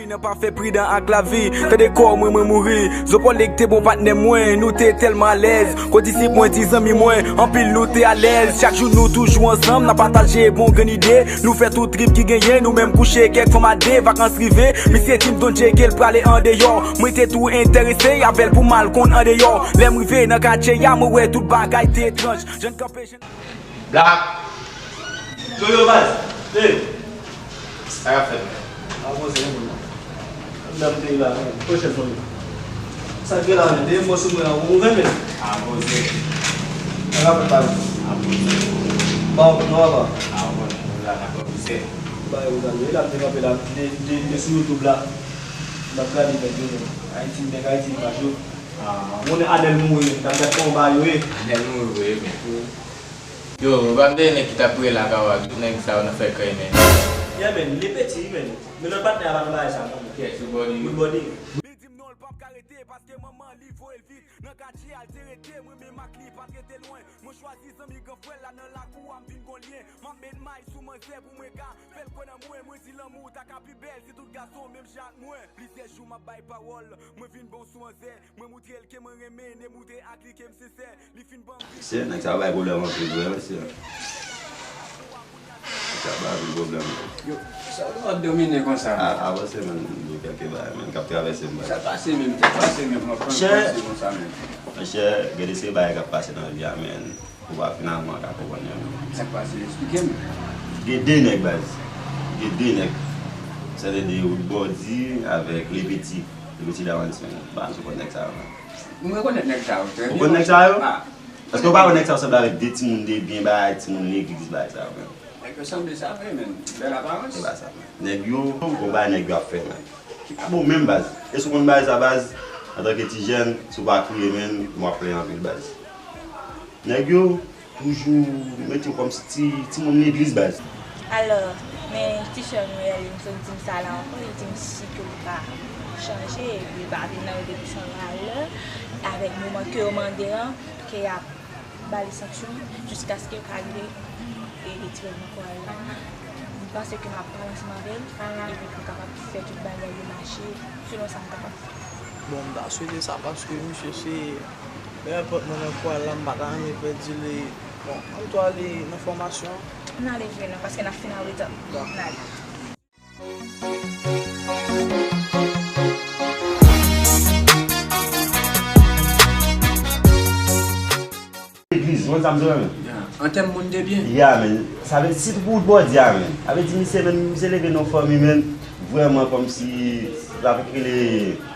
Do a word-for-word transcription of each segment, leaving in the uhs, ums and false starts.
Nan pa fè pridan ak lavi, tande kò mwen, mwen mouri. Zopòl te bon patnè mwen, nou te tèlman alèz. Kondisip mwen di zanmi mwen, anpil nou te alèz. Chak jou nou toujou ansanm, n ap pataje bon grenn ide. Nou fè tout trip ki genyen, nou menm kouche kèk fanm a de. Vakans rive, misye di m Don Jay ke l prale andeyò. Mwen te tou enterese avè l pou m al konn andeyò. Lè m rive nan katye a, mwen wè tout bagay te etranj. Jèn kanpe, jèn Black. Yo, yo, baz. Hey. Sa k ap fèt, man? Avanse, man. Anndan peyi la, man. Pwochen fanmi. Sa k gen la, man? Te mò sou mwen an, ou ouvè, men. Avanse. Sa k ap fèt la, man? Avanse. Ba ou, non, papa. Avanse. Ou la, n ap avanse. Ba ou, zanmi. E la, m te kanpe la. M te, m te, m te sou YouTube la. M ap gade nèg yo, men. Ayiti, nèg Ayiti, m pa jwe. Ah. Moun Adèl mouri, men. M t ap gade kòman ba yo ye. Adèl mouri, wi, men. Wi. Yo, ou pa m te nèg ki t ap rele lakay ou a, tout nèg sa yo nan fè krèy, men. Yeah, man, li peti, man. Men lòt patnè a pa nan bagay sa, non, man. Kiyès, Woodbody? Woodbody. Li di m non, l p ap ka rete, paske manman li voye l vit. Nan katye a, l te rete, mwen menm ak li pa t rete lwen. Mwen chwazi zanmi gran frè l la nan lakou a, m vin gon lyen. M ap met may sou manzè pou mwen ka fè l kwè nan mwen. Mwen di lanmou ta ka pi bèl si tout gason menm jan ak mwen. Plizyè jou m ap bay pawòl, mwen vin bon sou manzè. Mwen moutre l ke mwen renmen, e moutre ak li ke m sensè. Li fin ban m. Mesye, nèg sa bay pwoblèm anpil vre, mesye. Nèg sa bay anpil pwoblèm. Yo, sa w ap domine konsa? A, avanse, men, m di w kèlke bagay, men, k ap travèse m, men. Sa pase menm, sa pase menm, mwen pran pase konsa menm. Monchè, gen de seri bagay k ap pase nan vi a, men, ou pa finalman ka konprann yo, men. Sa k pase? Eksplike m. Gen de nèg, baz. Gen de nèg. Sètadi Woodbody avèk Lepeti. Lepeti Dawans, men. Ba, m sou kont nèg sa yo, men. M rekonèt nèg sa yo, trè byen. Ou konn nèg sa yo? Ah. Èske w pa wè nèg sa yo sanble avèk de timoun de byen bagay, timoun legliz bagay sa yo menm? Nèg yo sanble sa vre, men. Bèl aparans. Se pa sa, men. Nèg yo, gon bagay nèg yo ap fè, men. Ki pa bon menm, baz. Èske w konn bagay sa, baz? Antanke ti jèn, si w pa kriye, men, w ap plenyen anpil, baz. Nèg yo, toujou mete w kòmsi ti, timoun legliz, baz. Alò, men ti sè m Noëline sot di m sa la ankò, li di m si ke li pa chanje, li pa vin nan yo depi san valè, avèk moman ke yo mande an, ke y ap ba li sanksyon, jiskaske yo ka rive e retire l nan koral la. M panse ke m ap pale ansanm avè l, epi pou kapab fè tout bagay yo mache selon sa m kapab fè. Bon, m ta swete sa paske misye se Pè enpòt mwen nan kway la, m pa ta renmen pèdi li. Bon, ann tou ale nan fòmasyon. Ann ale jwe non, paske n ap fin an reta. Ann ale. Legliz, ou konn sa m di w la, men? An tèm moun de byen. Ya, men. Sa vle di, sitou pou Woodbody a, men. Sa vle di, misye, men, misye leve nan fanmi, men. Vrèman kòmsi sa vle di ke le,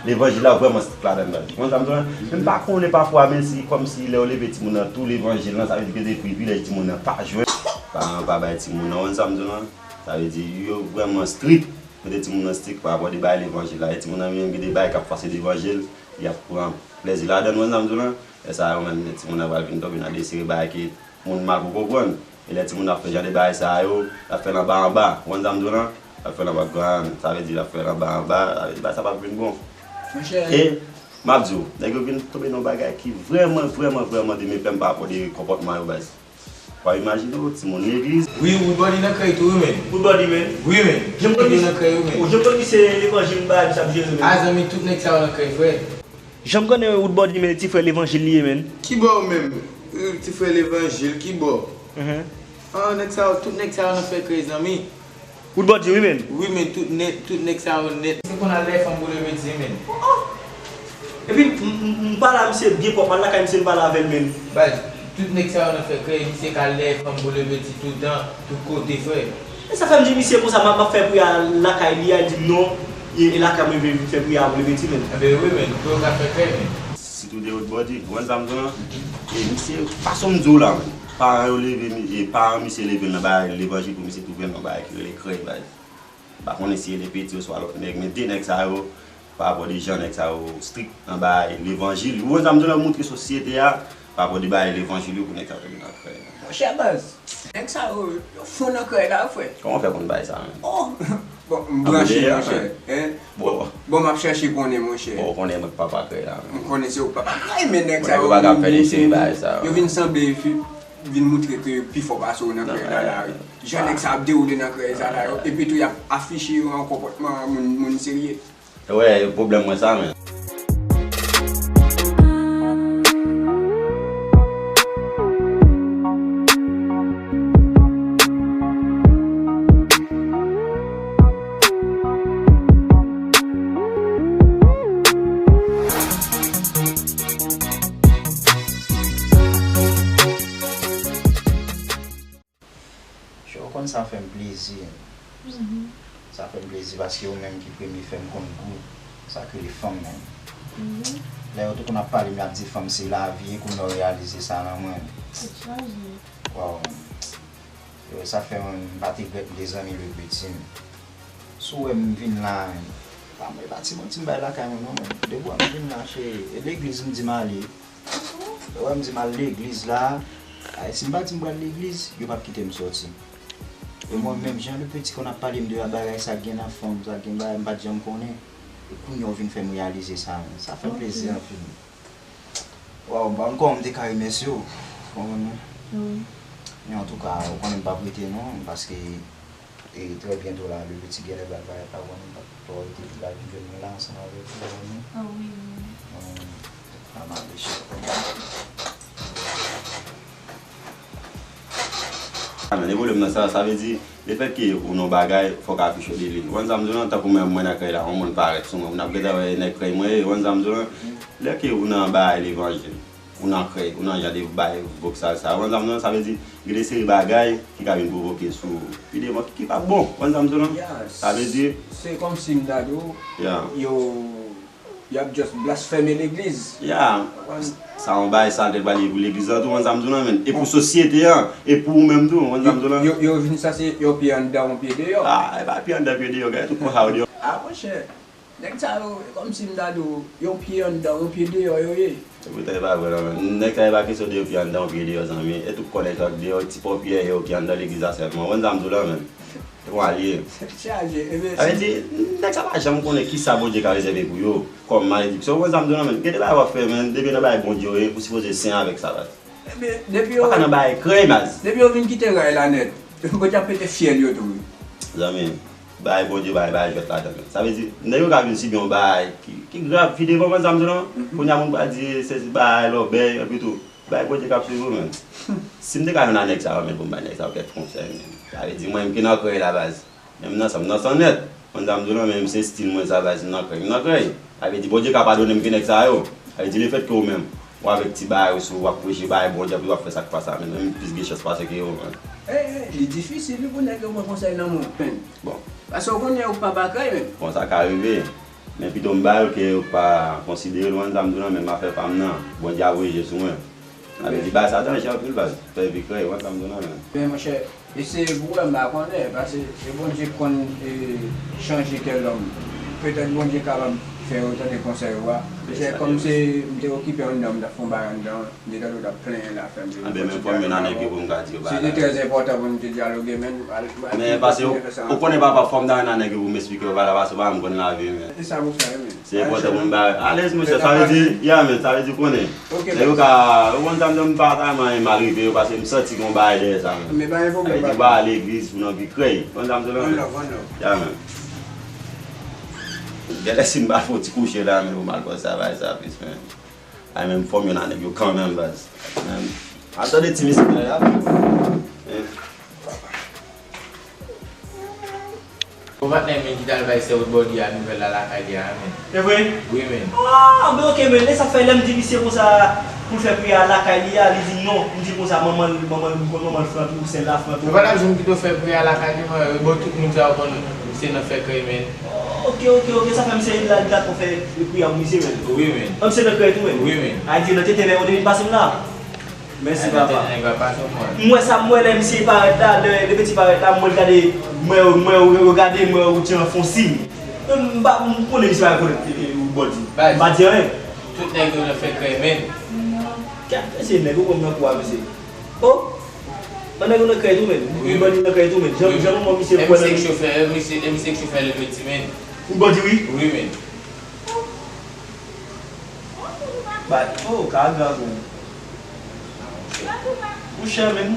levanjil la vrèman strik ladan l, baz. Ou konn sa m di w la? Men m pa konnen pafwa, men si kòmsi lè yo leve timoun nan tou levanjil lan, sa vle di gen de privilèj timoun nan pa jwenn. Paran yo pa bay timoun nan, ou konn sa m di w la? Sa vle di yo vrèman strik, mete timoun nan strik pa rapò de bay levanjil la. E timoun nan menm gen de bay k ap fase levanjil, y ap pran plèzi ladan l, ou konn sa m di w la? Lè sa yo menm, timoun nan pral vin tonbe nan de seri bagay ke moun mal poko konprann. E lè timoun ap fè jan de bagay sa yo, l ap fè l anba anba. Ou konn sa m di w lan? L ap fè l anba gran, sa vle di l ap fè l anba anba, sa vle di bagay sa p ap vin bon. Monchè. E m ap di w, nèg yo vin tonbe nan yon bagay ki vrèman, vrèman, vrèman de mepè m pa rapò de konpòtman yo, baz. W ap imajine w, timoun legliz. Wi, Woodbody nan krèy tou, wi, men. Woodbody, men. Wi, men. Jan m konn misye nan krèy, wi, men. Ou jan m konn misye levanjil, m pa di sa pou Jezi, men. A, zanmi, tout nèg sa yo nan krèy, frè. Jan m konnen Woodbody, men, ti frè levanjil li ye, men. Ki bò ou menm? Ti frè levanjil, ki bò? An, nèg sa yo, tout nèg sa yo nan fè krèy, zanmi. Woodbody, wi, men. Wi, men, tout nèg, tout nèg sa yo nèt. Se konn al lè fanm pou leve di, men. Epi, m, m, m pale a misye byen pwòp, m al lakay misye, m pale avè l, men. Baz, tout nèg sa yo nan fè krèy, misye ka lè fanm pou leve di toutan, tout kote, frè. E sa fè m di misye konsa, m ap, m ap fè priyè a lakay li a, li di m non, e, e lakay mwen vle vin fè priyè a pou leve di, men. Enben, wi, men, pou yo ka fè krèy, men. Sitou de Woodbody, ou konn sa m di w lan? E misye, fason m di w la, men, paran yo leve, mi-, e paran misye leve l nan bagay levanjil pou misye twouve l nan bagay ki rele krèy, baz. M pa konnen si e Lepeti oswa lòt nèg, men de nèg sa yo, pa rapò de jan nèg sa yo strik nan bagay levanjil. Ou konn sa m di w lan, moutre sosyete a, pa rapò de bagay levanjil yo pou nèg sa yo twouve l nan krèy. Monchè baz, nèg sa yo, yo fon nan krèy la, frè. Kòman w fè konn bagay sa, menm? Oh! Bon, m branche, monchè. Bon. Bon, m ap chèche konnen, monchè. Bon, ou konnen mwen k papa krèy la, menm. M konnen se ou k papa krèy, men nèg sa yo, yo vin sanble fi. vin moutre ke yo pi fò pase w nan krèy la la, wi. Jan nèg sa ap dewoule nan krèy sa la yo, epi tou y ap afiche yo an konpòtman moun, moun serye. Wè, pwoblèm mwen sa, men. Cho, ou konn sa fè m plezi. Sa fè m plezi paske ou menm ki premye fè m konn gou sa k rele fanm menm. Lè yo te konn ap pale m, y ap di fanm se lavi, e kounye a w reyalize sa nan mwen. Waw. Yo, sa fè m pa te regrèt m te zanmi Lil Piti. Si w wè m vin la, pa mwen, e pa ti manti m bay lakay mwen non, men. Depi w wè m vin la, cheri, e legliz m di m ale. Lè w wè m di m al legliz la, ay, si m pa di m pral legliz, yo p ap kite m sòti. E mwen menm, jan Lil Piti konn ap pale m de bagay sa k gen nan fanm, sa k gen bagay, m pa t janm konnen. E kounye a w vin fè m reyalize sa, men. Sa fè m plezi anpil. Waw, m pa konn kòman m te ka remèsye w. Ou konprann mwen? Wi. Men antouka, ou konnen m p ap rete non, paske E trè byento la, Lil Piti genlè pral parèt la, ou konnen m p ap twò rete, li pral vin jwenn mwen la ansanm avèk ou, ou konnen. Ah wi, wi. An, an ale chè. Ah, men, e pwoblèm nan sa, sa vle di, lefètke ou nan yon bagay, fòk afiche w de li. Ou konn sa m di w lan, tankou mwen, mwen nan krèy la, yon moun parèt sou mwen, moun ap gentan wè e nèg krèy mwen ye, ou konn sa m di w lan. Lè ke ou nan bagay levanjil, ou nan krèy, ou nan jan de bay voksal sa. Ou konn sa m di w lan, sa vle di, gen de seri bagay ki ka vin pwovoke sou ou pi devan ki pa bon. Ou konn sa m di w lan? Sa vle di. Se kòmsi m ta di w, yo, y ap just blasfeme legliz. Ya. Sa yon bagay sal tèt pral ye pou legliz la tou, ou konn sa m di w lan, men. E pou sosyete an, e pou ou menm tou, ou konn sa m di w lan. Yo, yo vin sa se yon pye anndan, yon pye deyò. Ah, e pa pye anndan, pye deyò, gade tout konsa yo deyò. Ah, monchè. Nèg sa yo, e kòmsi m ta di w, yon pye anndan, yon pye deyò yo ye. Poutèt e pa vre non, men. Nèg sa yo, e pa kesyon de yon pye anndan, yon pye deyò, zanmi. E tout kò nèg sa yo deyò, ti pòpyè yo ki anndan legliz la sèlman. Ou konn sa m di w lan, men. Se konsa l ye. Tèt chaje, e men. Sa vle di, nèg sa pa janm konnen kisa Bondye ka rezève pou yo kòm malediksyon. Ou konn sa m di w lan, men. Gen de bagay w ap fè, men. Depi nan bagay Bondye yo ye, ou sipoze sen avèk sa, baz. Ebyen, depi yo. Ou pa ka nan bagay krèy, baz. Depi yo vin kite ray la nèt, Bondye ap pete fyèl yo tou, wi. Zanmi, bagay Bondye, bagay, bagay jwèt ladan, men. Sa vle di, nèg yo ka vin sibi yon bagay ki, ki grav pi devan, ou konn sa m di w lan. Kounye a moun pral di, se bagay lòbèy, epi tou, bagay Bondye k ap swiv ou, men. Si m te ka jwenn a nèg sa yo, men, pou m bay nèg sa yo kèk konsèy, men. Sa vle di, mwen menm ki nan krèy la, baz. Men m nan san, m nan san nèt. Ou konn sa m di w lan, men m se estil mwen sa, baz, m nan krèy, m nan krèy. Sa vle di Bondye ka padone m ke nèg sa yo. Sa vle di lefètke ou menm, ou avèk ti bagay ou sou, w ap preche bagay Bondye, epi w ap fè sa k pa sa, men m plis gen chans pase ke ou, men. E, e, li difisil wi pou nèg yo pran konsèy nan men w, men. Bon. Paske ou konnen ou pa pa krèy, men. Bon, sa ka rive. Men pito m ba yo l ke yo pa konsidere l, ou konn sa m di w lan, men m ap fè pa m nan. Bondye ap voye je sou mwen. Sa vle di bagay sa danje anpil baz. Fè vi krèy, ou konn sa m di w lan, men. Men monchè, eseye pou wè, m pa konnen, paske se Bondye k konn, e, chanje kè lòm. Petèt Bondye kapab fè yo tande konsèy ou a. Monchè, kòm se, m te okipe anndan, m t ap fè yon bagay anndan, m te tande w t ap plenyen la, fè m te. Anben, men fò m jwenn a nèg yo pou m ka di yo bagay la. Se te trè enpòtan pou nou te dyaloge, men, al, al kontinye fè sa ankò. Men paske ou konnen papa, fò m ta jwenn a nèg yo pou m esplike yo bagay la, paske ou pa janm konn lavi, men. E sa pou fè, men. Se enpòtan pou m ba alèz, mesye, sa vle di, ya, men, sa vle di, ou konnen. Nèg yo ka, ou konn sa m di w, m pa ta manyen mal rive yo, paske m santi gen yon bagay dèyè sa, men. Sa vle di, ou pa al legliz pou nan vi krèy. Ou konn sa m di w lan, men. Ya, men. Genlè si m pa fè yon ti kouche la, men, pou m al pran travay sa plis, men. Ay, men, m fò m jwenn a nèg yo kanmenm, baz. Men, al tande ti mizik la, ya. Men. Bon patnè m ki t al bay sè Woodbody a nouvèl la lakay li a, men. E vre? Wi, men. Ah, men ok, men, e sa k fè lè m di misye konsa pou l fè priyè a lakay li a, li di non. M di konsa, manman l, manman l, ou konn manman l fè anpil, sè l la fè anpil. Yo pa t ap janm kite w fè priyè a lakay li, men, bon, tout moun sa yo konn se nan fè krèy, men. Ok, ok, ok, sa fè misye la, li dakò fè priyè a pou misye, men. Wi, men. An, misye nan krèy tou, men. Wi, men. A di nan tete nèg yo te vin pase m la. Mèsi papa. M wè sa, m wè lè misye parèt la, lè, lè Piti parèt la, m wè l gade, m wè, m wè, m wè, gade, m wè Routyen an fè yon siy. M pa, m konnen misye pa rekonèt, e, e, Woodbody. M pa di anyen. Tout nèg yo nan fè krèy, men. Gad mesye, nèg yo konn nan kou a, mesye. O! Nan nèg yo nan krèy tou, men. Woodbody nan krèy tou, men. Jan, jan manman misye kwè nan li. E misye k chofè, e misye, e misye k chofè Lil Piti, men. Woodbody, wi. Wi, men. Ba, o, ka grav, men. Ou chè, men.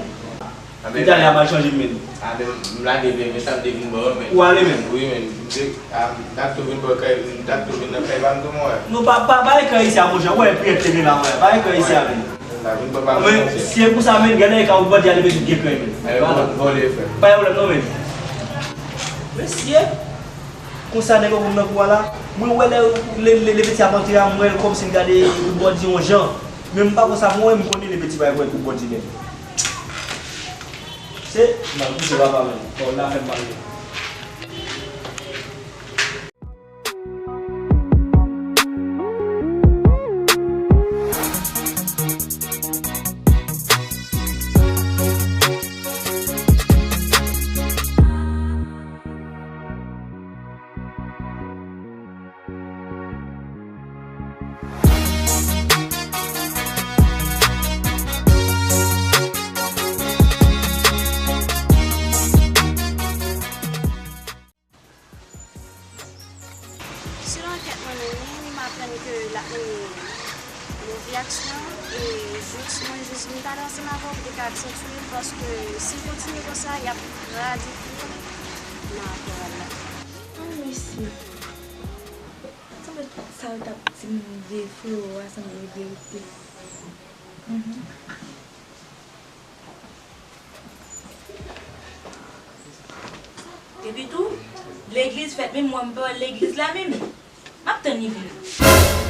Italyen ap al chanje, men. A, men, m lage vye, men sa m te vin bò, men. Ou ale, men. Wi, men. M te, a, m t ap tou vin bò kay, m t ap tou vin nan kay pa m tou, mwen. Non, pa, pa, pa ekran isi a, monchè. Ou wè, priyè te gen la, mwen. Pa ekran isi a, men. M ta vin bò pa m, men monchè. Si e pou sa, men, gade e ka ou bandi ale bezwen gen kren, men. Vòlè, frè. Pa gen pwoblèm, non, men. Mesye, konsa nèg yo konn nan kou a la. Mwen wè lè, lè, lè, lè peti ap antre a, mwen wè l kòmsi l gade bandi yon jan. Men m pa konsa, mwen, m konnen lè peti pa wè kou bandi menm. Se, m al koute papa menm. Bon, la fè m mal. Selon ankèt mwen mennen, m aprann ke l ap mennen move aksyon e jis, mwen jis vin pale ansanm avè w pou te ka aksantye l paske si l kontinye konsa, y ap kraze tou nan afè w la. An mesye, sanble sa yo t ap di m de Flora sanble e verite. Mhm. Epi tou, legliz fèt menm, mwen m pa wè l legliz la menm. M ap tann li vini.